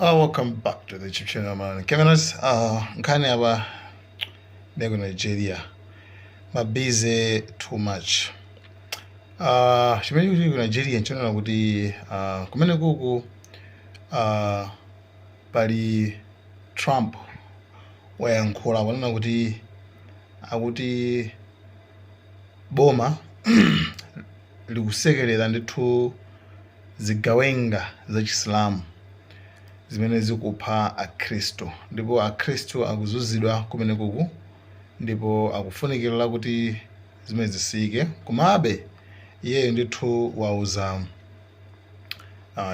Welcome back to the YouTube channel, man. Cameras, nkhani apa ndi ku Nigeria. Ma busy too much. Chimene chikuchitika ku Nigeria nchonena kuti kumene kuku pali Trump wayankhula kunena kuti akuti boma likusekerera ndithu zigawenga za Chisilamu zimene zikupha Akhristu, ndipo Akhristu akuzunzidwa kumenekuku ndipo akufunikira kuti zimene zisiyike. Komabe iyeyo ndithu wauza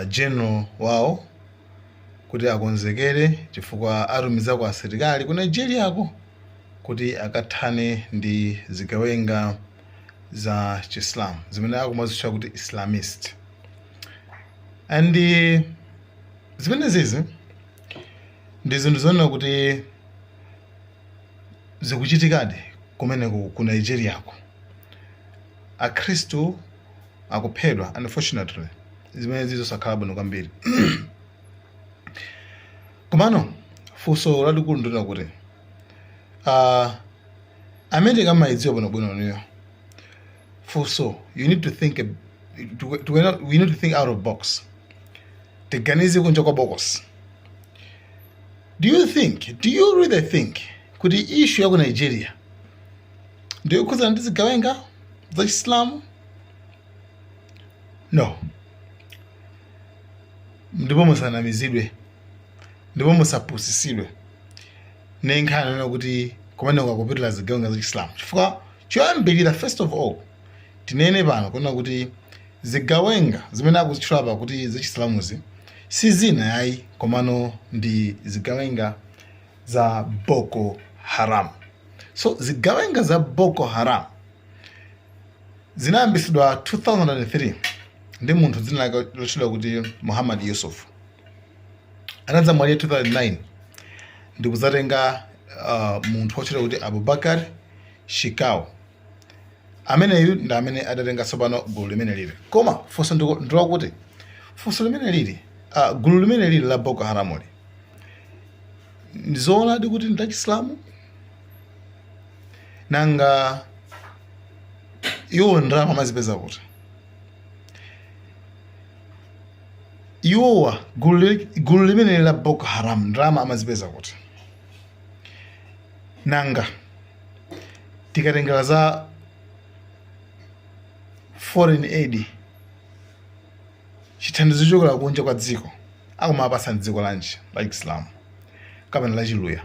general wawo kuti akonzekere chifukwa atumizako asilikali ku Nigeriako kuti akathane ndi zigawenga za Chisilamu zimene akumazitcha kuti Islamist. And zimene zizi ndi zinthu zonena kuti zikuchitikadi kumeneko ku Nigeriako. Akhristu akuphedwa, unfortunately, zimene zizosakhala bwino kwambiri. Komano funso lalikulu ndilonena kuti America amayidziwa bwinobwino niyo. Funso, you need to think we need to think out of box. Tiganize kunja kwa bokosi. Do you really think kuti issue ya ku Nigeria ndiyokhudzana ndi zigawenga za Chisilamu? No. Ndipo musanamizidwe, ndipo musapusisidwe ne nkhani yonena kuti kumeneko akupitira zigawenga za Chisilamu, chifukwa choyambirira, first of all, tinene pano kunena kuti zigawenga zimene akuzitchula pa kuti za Chisilamuzi si zina yayi, komano ndi zigawenga za Boko Haram. So zigawenga za Boko Haram zinayambisidwa 2003 ndi munthu dzina lake lotchedwa kuti Muhammad Yusuf. Anadzamwalira 2009 ndi kudzatenga munthu wotchedwa kuti Abubakar Shekau. Ameneyu ndi amene adatenga tsopano gulu limene lili. Koma funso ndilakuti, funso limene lili, gulu limene lili la Boko Haramuli ndizoonadi kuti ndi lachisilamu? Nanga iwo ndalama amazipeza kuti? Iwowa gulu limene la Boko Haram ndalama amazipeza kuti? Nanga tikatengera za foreign aid, chithandizo chochokera kunja kwa dziko, akumapasa dziko lanji? La Islam kapena la Chiluya?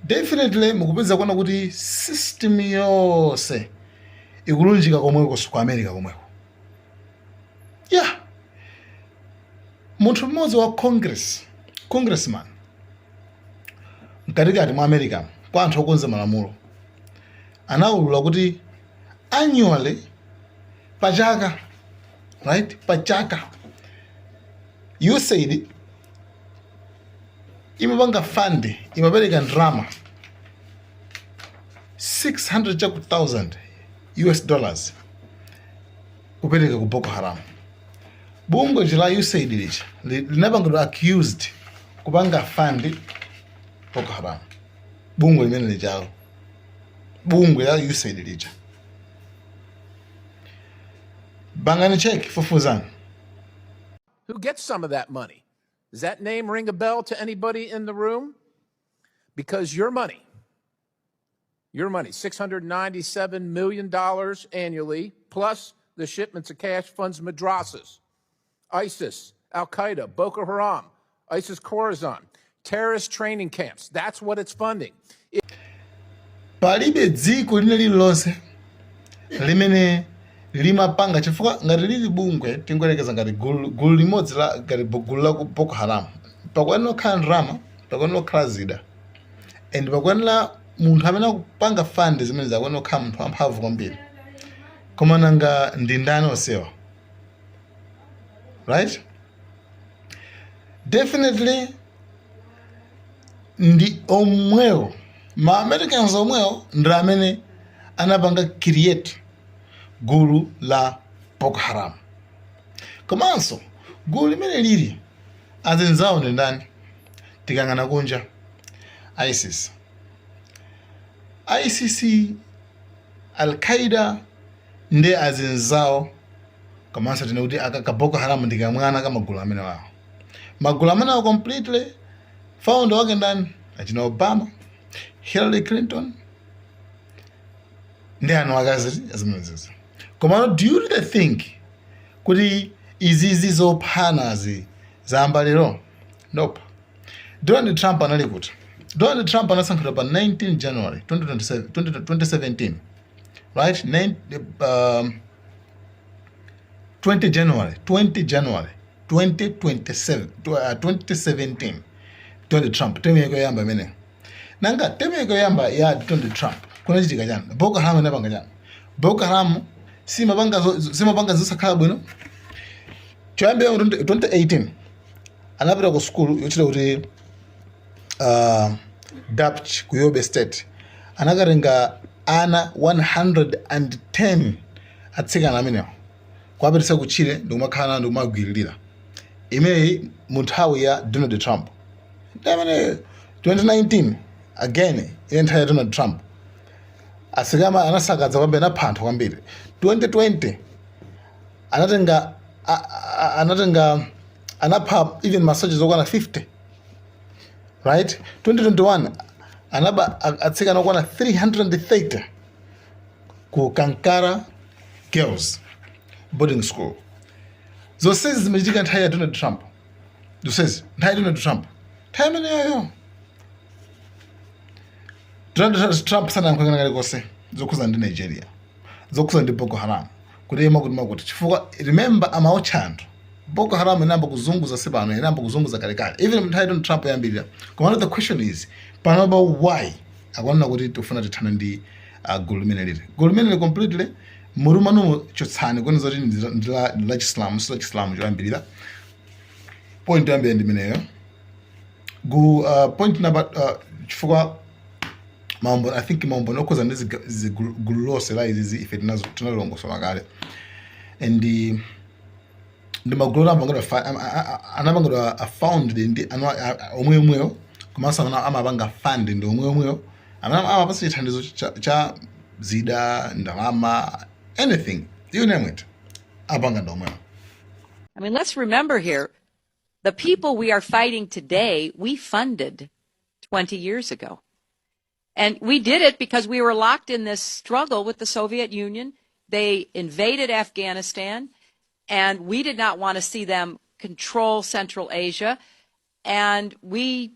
Definitely mukupeza kuona kuti system yonse ikulunjika komweko, ku America komweko. Yeah, munthu mmodzi wa Congress, congressman mkatikati mwa America kwa anthu okonza malamulo, anawulula kuti annually, pachaka, right, pachaka USAID imapanga fund, imapereka ndalama 600 chaku thousand US dollars kupereka ku Boko Haram. Bungwe la USAID lija linapangidwa accused kupanga fund Boko Haram. Bungwe limene lijalo, bungwe la USAID lija, pangani check, fufuzani. Who gets some of that money? Does that name ring a bell to anybody in the room? Because your money, $697 million annually, plus the shipments of cash funds madrasas, ISIS, Al Qaeda, Boko Haram, ISIS Khorasan, terrorist training camps. That's what it's funding. Palibe dziko lina lililonse limene limapanga, chifukwa ngati lili bungwe, tingoyerekeza ngati gulu limodzi la ngati gulu la ku Boko Haram, pakuyenera kukhala ndalama, pakuyenera kukhala zida, and pakuyenera munthu amene akupanga fund zimene zakuyenera kukhala munthu wamphamvu kwambiri. Koma nanga ndi ndani onsewa, right? Definitely ndi omwewo ma Americans omwewo ndi amene anapanga create gulu la Boko Haram. Komanso gulu limene lili Azinzawo ndi ndani? Tikang'ana kunja, ISIS, ICC, Al-Qaeda ndi azinzawo, komanso tine kuti aka ka Boko Haram ndi kamwana ka magulu amene wawo. Magulu amene awo completely founder wake ndani? Achina Obama, Hillary Clinton ndi anu akazi zimenezi. Komano do you really think kuti izizi zophanazi zayamba lero? Nope. Donald Trump anali kuti? Donald Trump anasankhidwa pa 19 January 2027, 2017, right? 20 January, 20 January 2027, 2017, Donald Trump term yake yoyamba imene. Nanga term yake yoyamba ya Donald Trump kunachitika chani? Boko Haram inapanga chani? Boko Haram simapanga zosakhala bwino. Choyambira mu 2018 anapita ku sukulu yochita kuti Dapchi ku Yobe State, anakatenga ana 110 atsikana amenewo, kuwapititsa kutchire ndikumakhala nawo ndikumagwiririra. Imeneyi mu nthawi ya Donald Trump. Ndi amene 2019 again, ine nthawi ya Donald Trump, asikama anasakaza kwambiri, anapha anthu kwambiri. 2020 anatenga anatenga, anapha even masoja okwana 50, right? 2021 anaba atsikana okwana 330 ku Kankara Girls Boarding School. Zonsezi zimachitika nthawi ya Donald Trump. Zonsezi nthawi ya Donald Trump. Nthawi imeneyoyo Donald Trump sanayankhule kalikonse zokhuza ndi Nigeria, zokhuza ndi Boko Haram, kuti makuti makuti, chifukwa remember, amaotcha anthu. Boko Haram inayamba kuzunguza sipano, inayamba kuzunguza kalekale, even nthawi ya Donald Trump yambirira. Komano the question is, panopa why akuonena kuti tifuna tithane ndi gulu limene lili, gulu limene li completely murumanumu chotsani kuoneza kuti ndi la Chisilamu, si la Chisilamu? Choyambirira, point yoyambirira ndi imeneyo. Gu point number chifukwa maumboni, I think maumboni okhuza ndi gulu lonse la izizi ife tinalongosola kale, and ndi magulu amapangidwa anapangidwa founded ndi omwe omweyo, komanso amapanga fund ndi omwe omweyo amene amapasa chithandizo cha zida, ndalama, anything, you name it, apanga ndi omweyo. I mean, let's remember here the people we are fighting today, we funded 20 years ago. And we did it because we were locked in this struggle with the Soviet Union. They invaded Afghanistan, and we did not want to see them control Central Asia. And we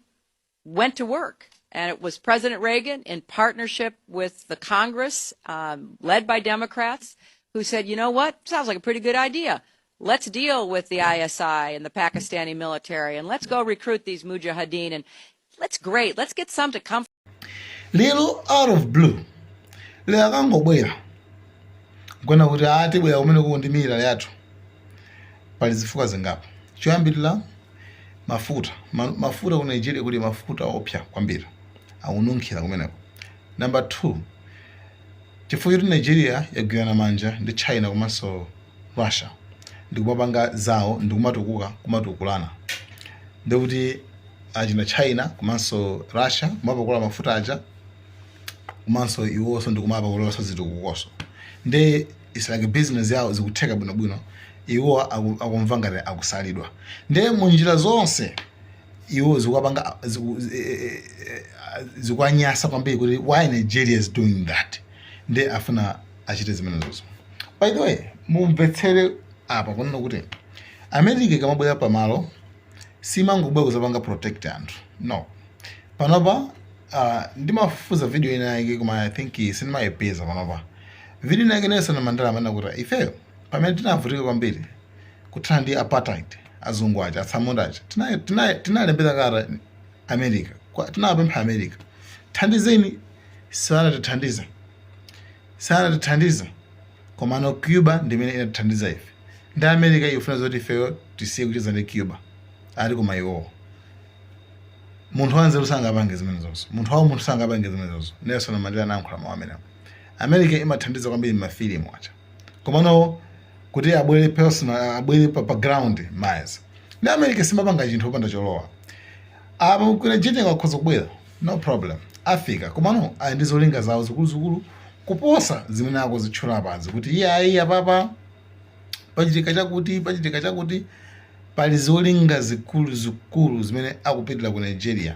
went to work. And it was President Reagan, in partnership with the Congress, led by Democrats, who said, "You know what? Sounds like a pretty good idea. Let's deal with the ISI and the Pakistani military, and let's go recruit these mujahideen. And let's great. Let's get some to come Lero out of blue, lero akangobwera kuona kuti atibwera kumene kuku ndi military yathu, pali zifukwa zingapo. Choyambirira, mafuta. Mafuta ku Nigeria kuli mafuta opsa kwambiri, akununkhira kumeneko. Number two, chifukwa choti Nigeria yagwirana manja ndi China komanso Russia ndikumapanga zawo, ndikumatukuka, kumatukulana, ndikuti achina China komanso Russia kumapakula mafuta aja, komanso iwonso ndikumapakulanso zitukukoso, ndi it's like business yawo zikutheka bwinobwino. Iwo akumva ngati akusalidwa, ndi munjira zonse iwo zikuwapanga zikuwanyasa kwambiri kuti why Nigeria is doing that, ndi afuna achite zimenezozo. By the way, mumvetsere apa kunena kuti America ikamabwera pamalo simangobwera kuzapanga protect anthu, no. Panopa ndimafufuza video ina yake, koma I think sindimayipeza panopa. Video ina yake, Nelson Mandela amanena kuti ifeyo pamene tinavutika kwambiri kuthana ndi apartheid, azungu aja, atsamunda aja, tinalembera kara America, tinapempha America, "Thandizeni." Sanatithandiza, sanatithandiza. Komano Cuba ndimene inatithandiza ife. Ndi America ikufuna zoti ifeyo tisiye kucheza ndi Cuba ali, koma iwowo munthu wanzeru sangapange zimenezozo, munthu wawo munthu sangapange zimenezozo. Nelson Mandela anayankhula mawu amenewo. America imathandiza kwambiri mafilimu aja, komano kuti abwere personal, abwere pa ground miles. Ndi America simapanga chinthu opanda cholowa. Apa ku Nigeria akhoza kubwera, no problem, afika, komano ali ndi zolinga zawo zikuluzikulu kuposa zimene akuzitchula apazi kuti iye ayi, apapa pachitika chakuti, pachitika chakuti. Pali zolinga zikuluzikulu zimene akupitira ku Nigeria,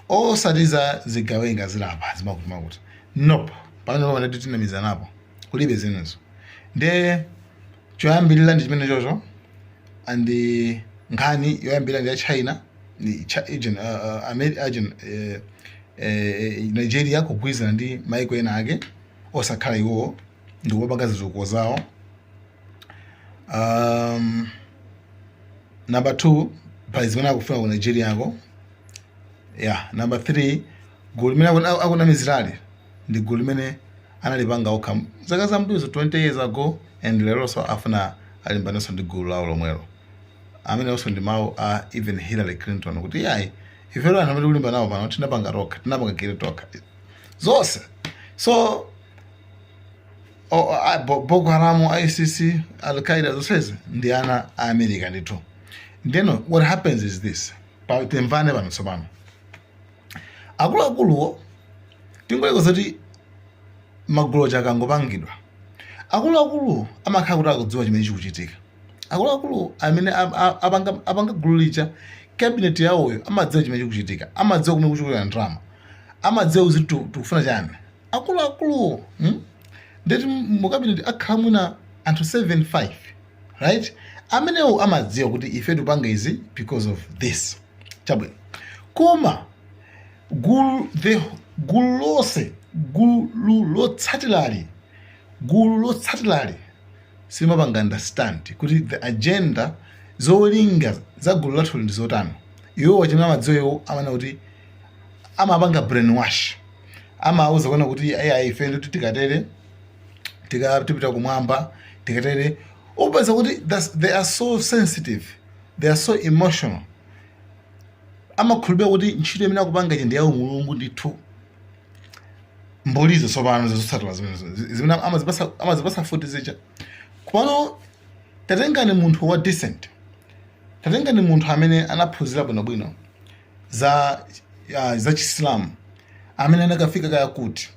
osati za zigawenga zilapa zimakuti makuti. Nope, pamene pamene tinamizanapo, kulibe zimenezo. Nde choyambirira ndi chimene chocho, and nkhani yoyambirira ndi ya China, ni agent, Nigeria kugwirizana ndi maiko ena ake osakhala iwowo ndi kupanga zitukuko zawo. Number two, pali zimene akufuna ku Nigeria ako. Yeah, number three, gulu limene akunamizirali ndi gulu limene analipanga okha zaka zambuyozo, 20 years ago, and leronso afuna alimbanenso ndi gulu lawo lomwelo. Amenenso ndi mawu a even Hillary Clinton kuti yayi, ifero anthu amene tikulimba nawo pano tinapanga tokha, tinapanga kile tokha zonse. So Boko Haram, ICC, Al Qaeda, zonsezi ndi ana a America ndithu. Ndeno what happens is this. Timvane pano tsopano, akuluakuluwo, tingoleka kuti magulu aja akangopangidwa, akuluakulu amakhala kuti akudziwa chimene chikuchitika. Akuluakulu amene apanga gulu lija, cabinet yawoyo, amadziwa chimene chikuchitika, amadziwa kumene kuchokera ndalama, amadziwa kuti tikufuna chani. Akuluakulu, Ndeti mu cabinet akhala mwina anthu 75, right? Amenewo amadziwa kuti ife tikupanga izi because of this. Chabwino, koma gulu, the gulu lonse, gulu lotsatirali silimapanga understand kuti the agenda, zolinga za gulu lathu ndi zotani. Iwo chimene amadziwa, iwo amana kuti amapanga brainwash, amauza kuona kuti ayi, ife nditi tikatere tipita kumwamba, tikatere. Upeza kuti they are so sensitive, they are so emotional, amakhulupirira kuti ntchito imene akupanga ichi ndi yawo Mulungu ndithu. Mbulizo tsopano zotsatira zimenezo zimene amazipasa futi zija. Kupano tatengani munthu wa decent, tatengani munthu amene anaphunzira bwinobwino za Chisilamu, amene anakafika kaya kuti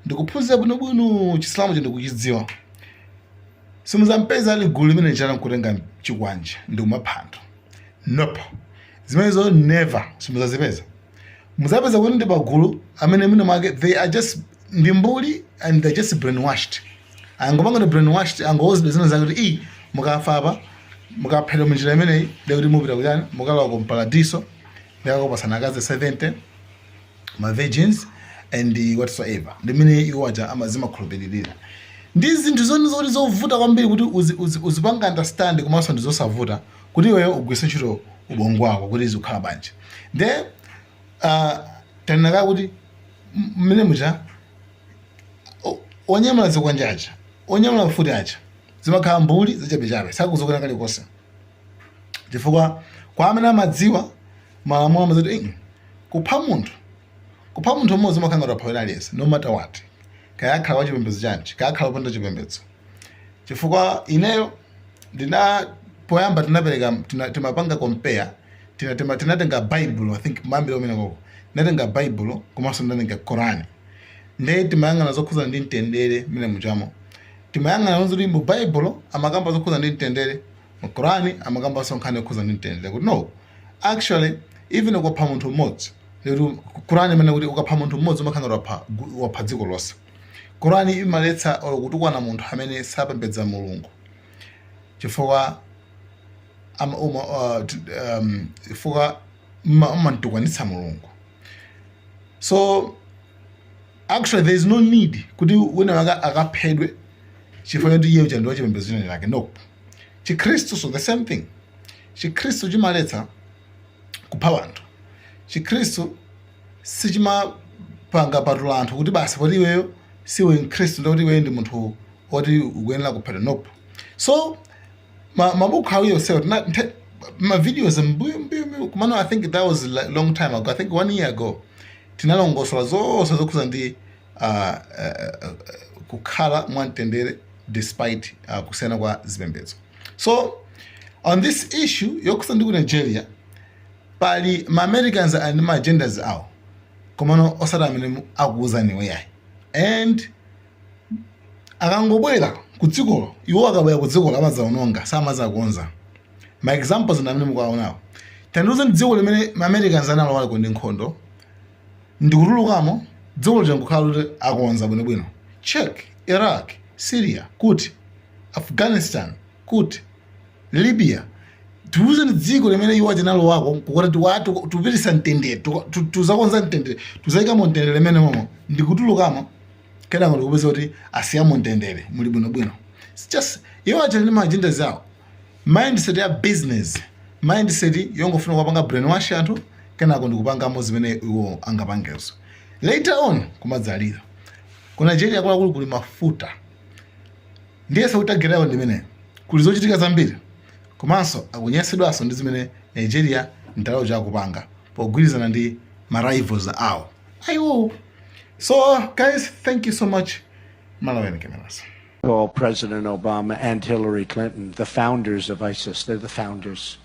ndikuphunzira bwinobwino Chisilamu cho ndikuchidziwa, simuzampeza ali gulu limene chana nkutenga chikwanje ndi kumapha anthu. Nope, zimenezo never, simuzazipeza. Muzapeza kuti ndi pagulu amene mwina mwake they are just ndi mbuli and they're just brainwashed, angopanga ndi brainwashed, angowuzidwa zina zake kuti i mukafa apa, mukaphedwa munjira imeneyi, ndikuti mupita kuchani, mukalowa ku paradiso, ndikakupasana akazi 70 ma virgins and whatsoever. Ndimene iwo aja amazimakhulupiririra. Ndi zinthu zoni zoti zovuta kwambiri kuti uzipanga understand, komanso ndi zosavuta kuti iweyo ugwiritse ntchito ubongo wako kuti izikhala bwanji. Nde tanenaka kuti mmene mucha onyamula zikwanje aja, onyamula mfuti aja, zimakhala mbuli zachabechabe, sakuzokena kalikonse, chifukwa kwa amene amadziwa malamulo amazati kupha munthu mmodzi umakhala ngati wapha wina aliyense, no matter what, kaya akhala wa chipembedzo chanji, kaya akhala wopanda chipembedzo. Chifukwa ineyo ndina poyamba tinapereka timapanga compare, tinatenga Bible, I think mambiri umene koko tinatenga Bible komanso tinatenga Quran. Nde timayang'ana zokhuza ndi mtendere mmene muchamo. Timayang'ana kuti mu Bible amakamba zokhuza ndi mtendere, mu Quran amakambanso nkhani yokhuza ndi mtendere, kuti no, actually, even ukapha munthu mmodzi, ndikuti Quran imene kuti ukapha munthu mmodzi umakhala ngati wapha dziko lonse. Quran imaletsa olo kutukwana munthu amene sapembedza Mulungu, chifukwa chifukwa umantukwanitsa Mulungu. So actually there is no need kuti wina wake akaphedwe chifukwa choti iye uja ndi wachipembedzo china chake. Nope. Chikhristu, so the same thing, Chikhristu chimaletsa kupha anthu. Chikhristu sichimapanga patula anthu kuti basi, poti iweyo siwe Mkhristu, ndikuti iweyo ndi munthu oti ukuyenera kuphedwa. Nope. So mabuku awiri onsewo ma videos mbuyo mbuyo mbuyo kumano, I think that was like long time ago, I think one year ago, tinalongosola zonse zokhuza ndi kukhala mwamtendere despite kusiyana kwa zipembedzo. So On this issue yokhuza ndi ku Nigeria, pali ma Americans ali ndi ma agendas awo, komano osati amene akuwuzaniwo yayi. And akangobwera ku dzikolo, iwo akabwera ku dzikolo amazaononga, samazakonza. Ma examples ndi amene mukuwaonawo. Tandiuzani dziko limene ma Americans analowako ndi nkhondo ndikutulukamo, dziko lija nkukhala kuti akonza bwinobwino. Check Iraq, Syria, kuti Afghanistan, kuti Libya. Tiuzeni dziko limene iwo atinalowako nkukuti tupitisa mtendere, tuzakonza mtendere, tuzayikamo mtendere limene momo, ndikutulukamo kenako ndikupeza kuti asiyamo mtendere, muli bwinobwino. It's just iwo aja ndi ma agenda zawo, mindset ya business, mindset yongofuna kupanga brainwash anthu, kenako ndikupangamo zimene iwo angapangezo, later on kumadzalira. Ku Nigeria kulakulu kuli mafuta, ndiye sakutagerayo ndimene kuli zochitika zambiri, komanso akunyesedwanso ndi zimene Nigeria ndalawo chakupanga pogwirizana ndi ma rivals awo ayiwo. So guys, thank you so much. Malawian Cameras. Call President Obama and Hillary Clinton the founders of ISIS. They're the founders.